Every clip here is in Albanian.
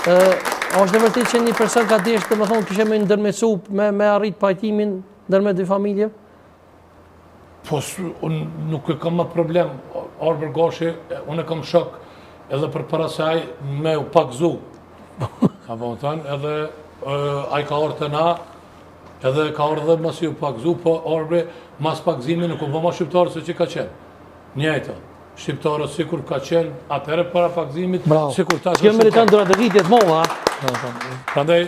Ë, është e vërtetë që një person ka dashtë, domethënë, kishe me ndërmjetësu me me arrit pajtimin ndërmjet dy familje? Po, unë nuk e kam më problem, Arbër Gashi, unë e kam shok edhe përpara se ai me u pagëzu. A po më thonë, edhe ai ka ardhë te na, edhe ka ardhë edhe masi u pagëzu, po Arbri mas pagëzimi nuk u bo ma shqiptar se që ka qenë. Njëjtë, shqiptarët sikur ka qenë atëherë para pagëzimit, sikur tash. Kjo meriton duartrokitje të mëdha. Prandaj,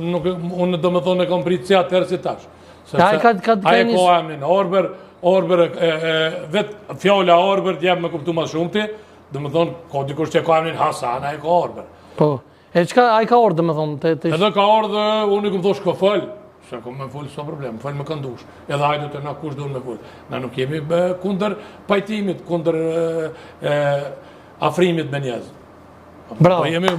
nuk unë domethënë e kam pritë si atëherë si tash. Sepse ai ka ka ai ka emrin Arbër, Arbër e, e, vetë fjala Arbër të jep me kuptu më shumë ti, domethënë ka dikush që ka emrin Hasan, ai ka Arbër. Po. E çka ai ka ardhur domethënë te te Edhe ka ardhur, unë i kam thosh shko fol, se kom me fol s'ka problem, fol me kënd dush. Edhe hajde te na kush don me fol. Na nuk jemi kundër pajtimit, kundër e, afrimit me njerëz. Bravo. Po jemi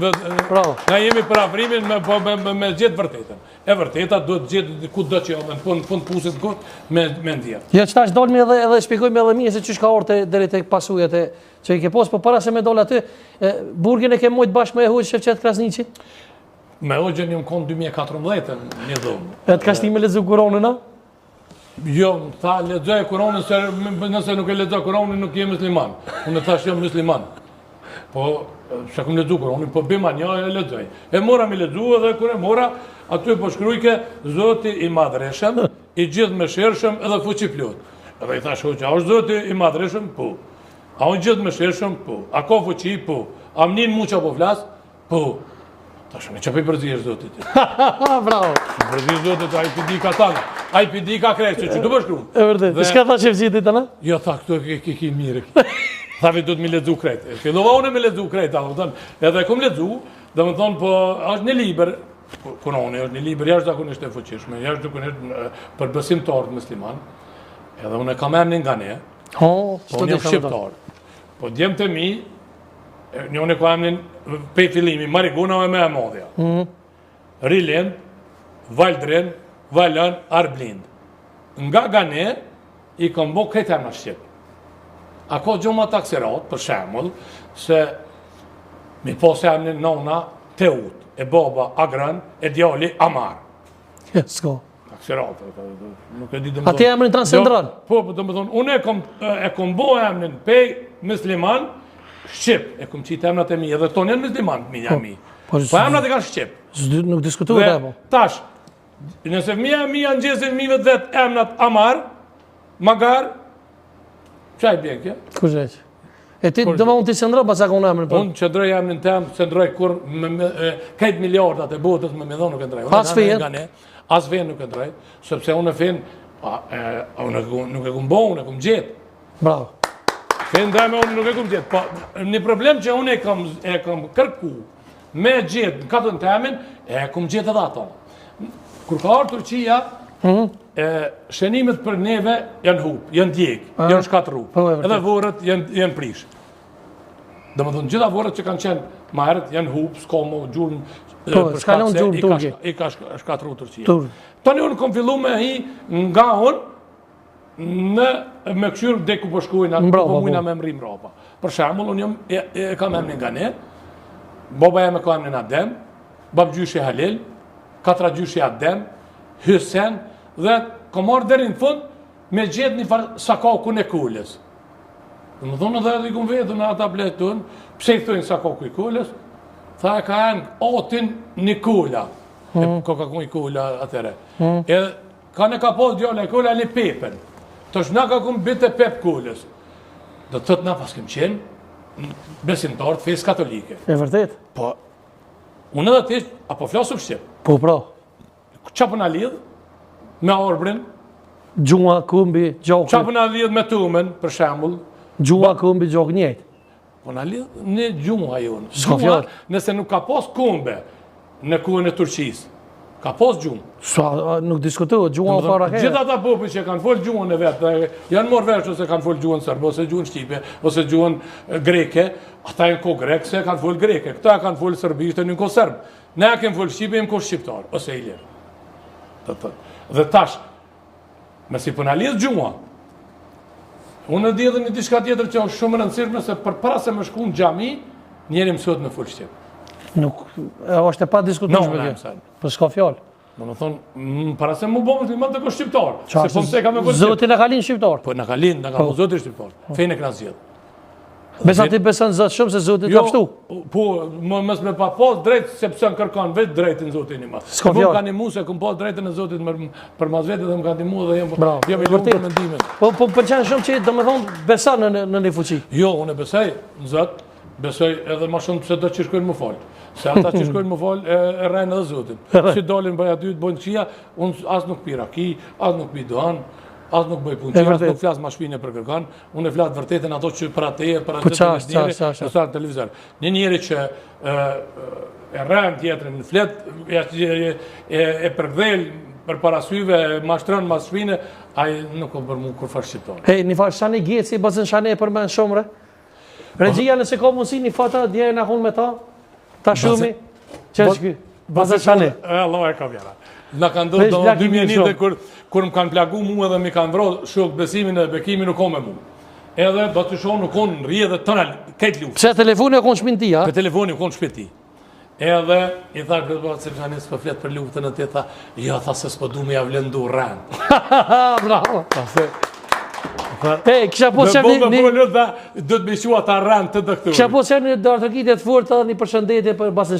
Bravo. Na jemi për afrimin me po me me, me gjetë vërtetën. E vërteta duhet gjetë kudo që jo, në fund fund pusit kot me me ndjerë. Jo, qetash dolmi edhe edhe shpjegojmë edhe mirë se qysh ka ardhur deri tek pasojat e që i ke pos, po para se me dol aty, e, burgin e ke mujt bashkë me Hoxhë Shefqet Krasniqi? Me Hoxhën jam konë 2014 një dhomë. E të ka shti me lexu Kuranin, a? Jo, më tha, lexoje Kuranin, se nëse nuk e lexo Kuranin, nuk je musliman. Unë e thash jam musliman. Po, s'e kom lexu Kuranin, po bima një e lexoj. E mora me lexu edhe kur e mora, aty po shkrujke, Zoti i madhërishëm, i gjithëmëshirshëm edhe fuqiplot. Edhe i thash, hoxhë, a është Zoti i madhërishëm? Po. A unë gjithëmëshirshëm? Po. A ka fuqi? Po. A më nin mu që po flas? Po. Tash me çfarë përzihesh Zotit? Bravo. Përzihesh Zotit, ai p'i di ka tana. Ai p'i di ka krejt, që do shkruan. E vërtet. Dhe... Çka tha Shefqeti tana? Jo tha këtu e ke ke mirë. Tha vetë duhet mi lexu krejt. E fillova unë me lexu krejt, domethënë, edhe kom lexu, domethënë po është një libër Kurani është një libër jashtëzakonisht e fuqishme, jashtëzakonisht për besimtarët musliman. Edhe unë e kam emrin nga ne. Po, po unë jam shqiptar. Po djemtë e mi, njëni e ka emrin pej fillimi, Marigona e me e madhja. Mm -hmm. Rilind, Valdrin, Valon, Arblind. Nga Gane, i kam bo krejt emra shqip. A ka gjo ma taksirat, për shembull, se mi pas emrin nona Teut, e baba Agron, e djali Amar. S'ka. Taksirat, nuk e di domethënë. A ti emrin tand s'e ndrron? Po, po, domethënë, unë e kom, e kom bo emrin pej musliman, shqip, e kom qitë emrat e mi, edhe tonë janë musliman, mi janë po, mi. Po, po emrat e kanë shqip. Nuk diskutohet apo? Tash, nëse fëmija e mi janë gjesin mi vetë vetë emrat Amar, Magar, ça i bjen kjo? Kush e E ti, domethënë ti s'e ndrron pas akon emrin, po? Unë s'e ndrroj emrin tem, s'e ndrroj kur me, me, krejt miliardat e botës me me dhonë nuk e ndrroj. As fenë? As fenë nuk e ndrroj, sepse unë e fenë, a, e, unë nuk e kum bo, unë e kum gjetë. Bravo. Fenë teme unë nuk e kum gjetë. Po, një problem që unë e kam, e kam kërku me gjetë në katun temin, e kum gjetë edhe ato. Kur ka ardhur Turqia, mm -hmm. e, shënimet për neve janë hup, janë djeg, janë shkatërru. Po, edhe vorret janë, janë prish. Domethënë, gjitha vorret që kanë qenë ma herët janë hup, s'ka mo gjurmë, po, për shkak se i ka, i ka shkatërru Turqia. Tur. Tani unë kom fillu me hi nga unë, në me kqyrë dhe ku po shkojna, ku po mujna po. me mrri mrapa. Për shembull, unë jam, e, e, kam emrin nga ne, baba jem e ka emrin Adem, babgjyshi Halil, katragjyshi Adem, Hysen, dhe kom marrë deri në fund me gjetë një farë sakakun e Kolës. Domethonë edhe edhe i kom vetë në ata bletun, pse i thojnë sakaku i Kolës? Tha e ka emën atin Nikola, e hmm. ka ka kun Nikola atëre. Hmm. E, Ka në ka pas djala e Kola një Pepen. Tash na ka kun bijtë e Pep Kolës. Do të thotë na pas kem qenë besimtar të fesë katolike. E vërtet? Po, unë edhe ti, a po flasim shqip? Po, pra. Qa po na lidh me Arbrin? Gjuha, kombi, gjaku. Qa po na lidh me Tumen, për shembull? Gjuha, kombi, gjaku, njëjtë. Po na lidh në gjuha jonë. S'ka fjalë. Nëse nuk ka pas kombe në kohën e Turqisë, ka pas gjuhë. Sa nuk diskutohet, gjuha u para herë. Gjithë ata popuj që kanë fol gjuhën e vet, dhe janë marrë vesh ose kanë fol gjuhën serbe ose gjuhën shqipe ose gjuhën greke, ata janë ko grek se kanë fol greke. Këta kanë fol serbisht e janë ko serb. Ne kemi fol shqipe, jemi ko shqiptar ose ilir. Do të thotë. Dhe tash Masi po na lidh gjuha. Unë e di edhe një diçka tjetër që është shumë e rëndësishme se përpara se me shku në xhami, njeri mësohet me fol shqip. Nuk, është e padiskutueshme kjo. Po s'ka fjalë. Domethonë, para se mu bo musliman të ko shqiptar. Se po mëse ka me vërtet. Zoti na ka linë shqiptar. Po na ka linë, na ka po. Zoti shqiptar. Po. Fenë e kena zgjedh. Besa ti beson Zot shumë se Zoti të ka pshtu. Po, më mos me pa pas drejt sepse në kërkon vetë drejtën Zoti një ma. S'ka fjalë. Më ka ndihmu se kom pas drejtën e Zotit më për mas vetë dhe më ka ndihmu dhe jam Bravo. Jam i lumtur për mendimin. Po po më pëlqen shumë që domethënë beson në në një fuqi. Jo, unë besoj në Zot, besoj edhe më shumë se do që shkojnë më fal. Se ata që shkojnë më fal e, e rrejnë edhe Zotin. Si dalin bëja dytë, bëjnë këqija, unë as nuk pi raki, as nuk pi duhan, as nuk bëj punë, as nuk flas mas shpine për kërkan, unë e flas të vërtetën ato që për atë e për atë po të njeri, në sa televizor. Një njeri që e, e rren tjetrin, flet, e, e, e, e përkdhel përpara syve, e mashtron mas shpine, ai nuk o për mu kurrfarë shqiptar. Hej, një farë Shani Geci, bazën Shani e përmen shumë, re? Regjia nëse ka mundësi një foto, dje e në me ta, ta shumi, që është ky? Bazën Shani. E, Allah e ka vjera. Na ka ndodhur do 2001 dhe kur kur më kanë plagu mua dhe më kanë vro shok besimin e bekimin nuk me mua. Edhe baci shon nuk kon në rrjedhë tëna këtë luftë. Pse telefoni e kon n'shpinë tij, ha? Pe telefoni u kon n'shpinë tij. Edhe i tha këtë baci Shani s'po flet për luftën e ti tha, jo tha se s'po du me ja lëndu rren. Bravo. Tha se E, kisha po që një... Në një... Do të me qua ta rren të doktorit. Kisha po që një duartrokitje të fortë edhe një përshëndetje për Basën.